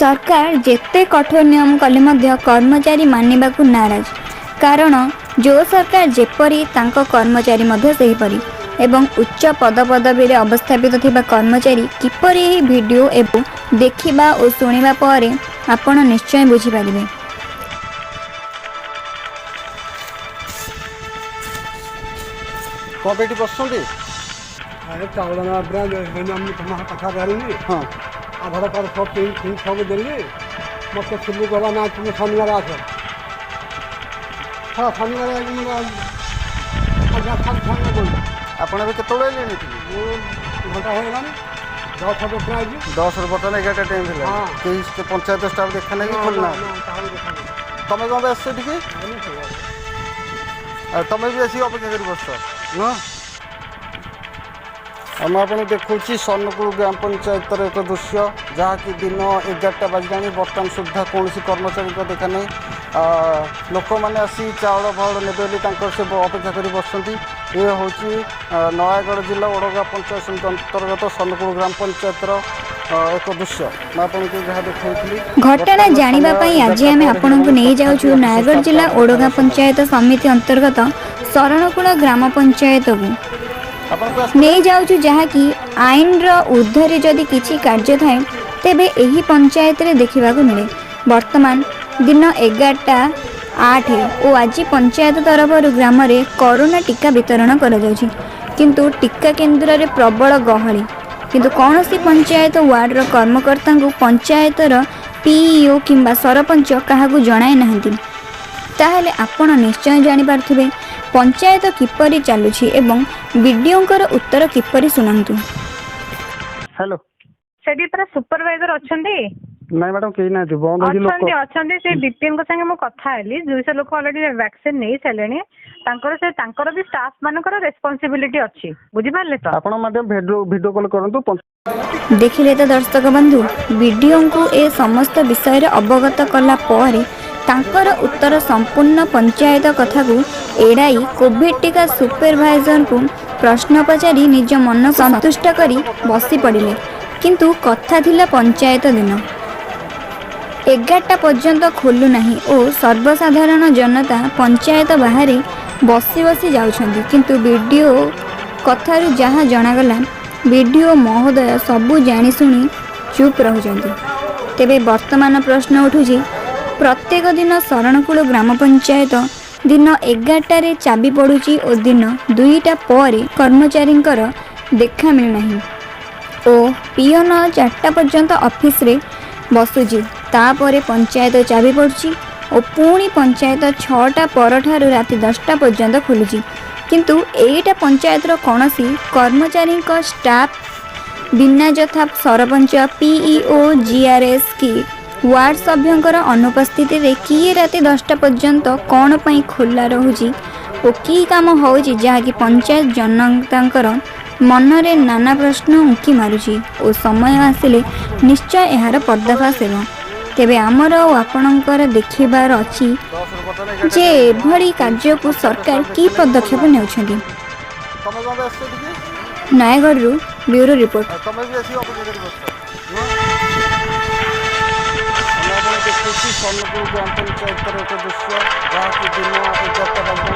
ସରକାର ଯେତେ କଠୋର ନିୟମ କଲେ ମଧ୍ୟ କର୍ମଚାରୀ ମାନିବାକୁ ନାରାଜ। କାରଣ ଯେଉଁ ସରକାର ଯେପରି, ତାଙ୍କ କର୍ମଚାରୀ ମଧ୍ୟ ସେହିପରି। ଏବଂ ଉଚ୍ଚ ପଦପଦବୀରେ ଅବସ୍ଥାପିତ ଥିବା କର୍ମଚାରୀ କିପରି, ଏହି ଭିଡ଼ିଓ ଏବଂ ଦେଖିବା ଓ ଶୁଣିବା ପରେ ଆପଣ ନିଶ୍ଚୟ ବୁଝିପାରିବେ। କ'ଣ ପାଇଁ ଏଠି ବସୁଛନ୍ତି? ଆରେ, ଚାଉଳ ନେବା ପାଇଁ ମୁଁ ତମ କଥା ଧରିନି। ଆଧାର କାର୍ଡ଼ ସବୁ, ପ୍ରିଣ୍ଟ ଫିଣ୍ଟ ସବୁ ଦେଲି। ମୋତେ ସିଲୁ ଗଲା, ନା ତୁମେ ଶନିବାର ଆସ। ହଁ, ଶନିବାର ମୁଁ ଶନିବାର। ଆପଣ ଏବେ କେତେବେଳେ ଆଇଲେଣି ଏଠିକି? ମୁଁ ଘଣ୍ଟା ହେଇଗଲାଣି, 10ଟା ବର୍ତ୍ତମାନ ଆଇଛି। 10ରୁ ବର୍ତ୍ତମାନ 11ଟା ଟାଇମ୍ ହେଲା। ହଁ। କେହି ସେ ପଞ୍ଚାୟତ ଷ୍ଟାଫ୍ ଦେଖା ନାହିଁ କି ଖୋଲି ନାହାନ୍ତି? କାହାକୁ ଦେଖା ନାହିଁ। ତମେ କ'ଣ ପାଇଁ ଆସିଛ ଏଠିକି? ଆଉ ତମେ ବି ଆସିକି ଅପେକ୍ଷା କରି ବସିଛ, ନୁହଁ? ଆଉ ମୁଁ ଆପଣଙ୍କୁ ଦେଖାଉଛି ସର୍ଣ୍ଣକୁଳ ଗ୍ରାମ ପଞ୍ଚାୟତର ଏକ ଦୃଶ୍ୟ, ଯାହାକି ଦିନ 11ଟା ବାଜିଲାଣି, ବର୍ତ୍ତମାନ ସୁଦ୍ଧା କୌଣସି କର୍ମଚାରୀଙ୍କ ଦେଖା ନାହିଁ। ଲୋକମାନେ ଆସି ଚାଉଳ ଫାଉଳ ନେବେ ବୋଲି ତାଙ୍କର ସେ ଅପେକ୍ଷା କରି ବସିଛନ୍ତି। ଏ ହେଉଛି ନୟାଗଡ଼ ଜିଲ୍ଲା ଓଡ଼ଗାଁ ପଞ୍ଚାୟତ ସମିତି ଅନ୍ତର୍ଗତ ସର୍ଣ୍ଣକୁଳ ଗ୍ରାମ ପଞ୍ଚାୟତର ଏକ ଦୃଶ୍ୟ ମୁଁ ଆପଣଙ୍କୁ ଯାହା ଦେଖାଉଥିଲି। ଘଟଣା ବର୍ତ୍ତମାନ ଜାଣିବା ସମୟ ପାଇଁ ଆଜି 11ଟା ଆମେ ପରେ ଆପଣଙ୍କୁ ହେଲାଣି, ନେଇଯାଉଛୁ ତଥାପି ଅଫିସ ନୟାଗଡ଼ ଷ୍ଟାଫ୍ ଜିଲ୍ଲା କାହାକୁ ଓଡ଼ଗାଁ ଦେଖା ପଞ୍ଚାୟତ ସମିତି ଅନ୍ତର୍ଗତ ଶରଣକୁଳ ଗ୍ରାମ ପଞ୍ଚାୟତକୁ ଆପଣଙ୍କୁ ଆସିଥିଲେ? ନେଇଯାଉଛୁ, ଯାହାକି ଆଇନର ଉର୍ଦ୍ଧ୍ୱରେ ଯଦି କିଛି କାର୍ଯ୍ୟ ଥାଏ, ତେବେ ଏହି ପଞ୍ଚାୟତରେ ଦେଖିବାକୁ ମିଳେ। ବର୍ତ୍ତମାନ ଦିନ 11ଟା 8 ଓ ଆଜି ପଞ୍ଚାୟତ ତରଫରୁ ଗ୍ରାମରେ କରୋନା ଟୀକା ବିତରଣ କରାଯାଉଛି। କିନ୍ତୁ ଟୀକା କେନ୍ଦ୍ରରେ ପ୍ରବଳ ଗହଳି, କିନ୍ତୁ କୌଣସି ପଞ୍ଚାୟତ ୱାର୍ଡ଼ର କର୍ମକର୍ତ୍ତାଙ୍କୁ ପଞ୍ଚାୟତର ପିଇଓ କିମ୍ବା ସରପଞ୍ଚ କାହାକୁ ଜଣାଇ ନାହାନ୍ତି। ତାହେଲେ ଆପଣ ନିଶ୍ଚୟ ଜାଣିପାରୁଥିବେ ପଞ୍ଚାୟତ କିପରି ଚାଲୁଛି ଏବଂ ବିଡ଼ିଓଙ୍କର ଉତ୍ତର କିପରି, ଶୁଣନ୍ତୁ। ହ୍ୟାଲୋ। ସେଠି ପୁରା ସୁପରଭାଇଜର ଅଛନ୍ତି? ନାଇଁ ମ୍ୟାଡ଼ାମ୍, କେହି ନାହାନ୍ତି, ବନ୍ଦ ହେଇଛି ଲୋକ। ଅଛନ୍ତି, ଅଛନ୍ତି। ସେ ବିପିଏମଙ୍କ ସାଙ୍ଗେ ମୁଁ କଥା ହେଲି। 200 ଲୋକ ଅଲରେଡି ଭ୍ୟାକ୍ସିନ ନେଇ ସାରିଲେଣି। ତାଙ୍କର ସେ ତାଙ୍କର ବି ଷ୍ଟାଫ ମାନଙ୍କର ରେସ୍ପନ୍ସିବିଲିଟି ଅଛି, ବୁଝିପାରିଲେ ତ? ଆପଣ ମ୍ୟାଡ଼ାମ୍ ଭିଡ଼ିଓ ଭିଡ଼ିଓ କଲ୍ କରନ୍ତୁ। ଦେଖିଲେ ତ ଦର୍ଶକ ବନ୍ଧୁ, ବିଡ଼ିଓଙ୍କୁ ଏ ସମସ୍ତ ବିଷୟରେ ଅବଗତ କଲା ପରେ ତାଙ୍କର ଉତ୍ତର ସମ୍ପୂର୍ଣ୍ଣ ପଞ୍ଚାୟତ କଥାକୁ ଏଡ଼ାଇ କୋଭିଡ ଟୀକା ସୁପରଭାଇଜରଙ୍କୁ ପ୍ରଶ୍ନ ପଚାରି ନିଜ ମନକୁ ସନ୍ତୁଷ୍ଟ କରି ବସି ପଡ଼ିଲେ। କିନ୍ତୁ କଥା ଥିଲା, ପଞ୍ଚାୟତ ଦିନ 11ଟା ପର୍ଯ୍ୟନ୍ତ ଖୋଲୁନାହିଁ ଓ ସର୍ବସାଧାରଣ ଜନତା ପଞ୍ଚାୟତ ବାହାରେ ବସି ବସି ଯାଉଛନ୍ତି। କିନ୍ତୁ ବିଡ଼ିଓ କଥାରୁ ଯାହା ଜଣାଗଲା, ବିଡ଼ିଓ ମହୋଦୟ ସବୁ ଜାଣିଶୁଣି ଚୁପ୍ ରହୁଛନ୍ତି। ତେବେ ବର୍ତ୍ତମାନ ପ୍ରଶ୍ନ ଉଠୁଛି, ପ୍ରତ୍ୟେକ ଦିନ ଶରଣକୁଳ ଗ୍ରାମ ପଞ୍ଚାୟତ ଦିନ 11ଟାରେ ଚାବି ପଡ଼ୁଛି ଓ ଦିନ 2ଟା ପରେ କର୍ମଚାରୀଙ୍କର ଦେଖା ମିଳୁନାହିଁ ଓ ପିଅନ 4ଟା ପର୍ଯ୍ୟନ୍ତ ଅଫିସରେ ବସୁଛି। ତାପରେ ପଞ୍ଚାୟତ ଚାବି ପଡ଼ୁଛି ଓ ପୁଣି ପଞ୍ଚାୟତ 6ଟା ପରଠାରୁ ରାତି 10ଟା ପର୍ଯ୍ୟନ୍ତ ଖୋଲୁଛି। କିନ୍ତୁ ଏଇଟା ପଞ୍ଚାୟତର କୌଣସି କର୍ମଚାରୀଙ୍କ ଷ୍ଟାଫ୍ ବିନା, ଯଥା ସରପଞ୍ଚ, ପିଇଓ, ଜିଆର୍ଏସ୍ କି ୱାର୍ଡ଼ ସଭ୍ୟଙ୍କର ଅନୁପସ୍ଥିତିରେ କିଏ ରାତି 10ଟା ପର୍ଯ୍ୟନ୍ତ କ'ଣ ପାଇଁ ଖୋଲା ରହୁଛି ଓ କି କାମ ହେଉଛି, ଯାହାକି ପଞ୍ଚାୟତ ଜନତାଙ୍କର ମନରେ ନାନା ପ୍ରଶ୍ନ ଉଙ୍କି ମାରୁଛି ଓ ସମୟ ଆସିଲେ ନିଶ୍ଚୟ ଏହାର ପର୍ଦ୍ଦାଫାଶ ହେବ। ତେବେ ଆମର ଓ ଆପଣଙ୍କର ଦେଖିବାର ଅଛି 10ରୁ ବର୍ତ୍ତମାନ ଯେ ଏଭଳି କାର୍ଯ୍ୟକୁ ସରକାର କି ପଦକ୍ଷେପ ନେଉଛନ୍ତି। ତମେ କ'ଣ ପାଇଁ ଆସିଛ ଏଠିକି? ନୟାଗଡ଼ରୁ ବ୍ୟୁରୋ ରିପୋର୍ଟ। ଆଉ ତମେ ବି ଆସିକି ଅପେକ୍ଷା କରି ବସିଛ, ନୁହଁ? ଆମେ ଆପଣଙ୍କୁ ଦେଖାଉଛି ସର୍ଣ୍ଣପୁର ଗ୍ରାମ ପଞ୍ଚାୟତର ଏକ ଦୃଶ୍ୟ, ଯାହାକି ଦିନ 11ଟା ବାଜିଲାଣି।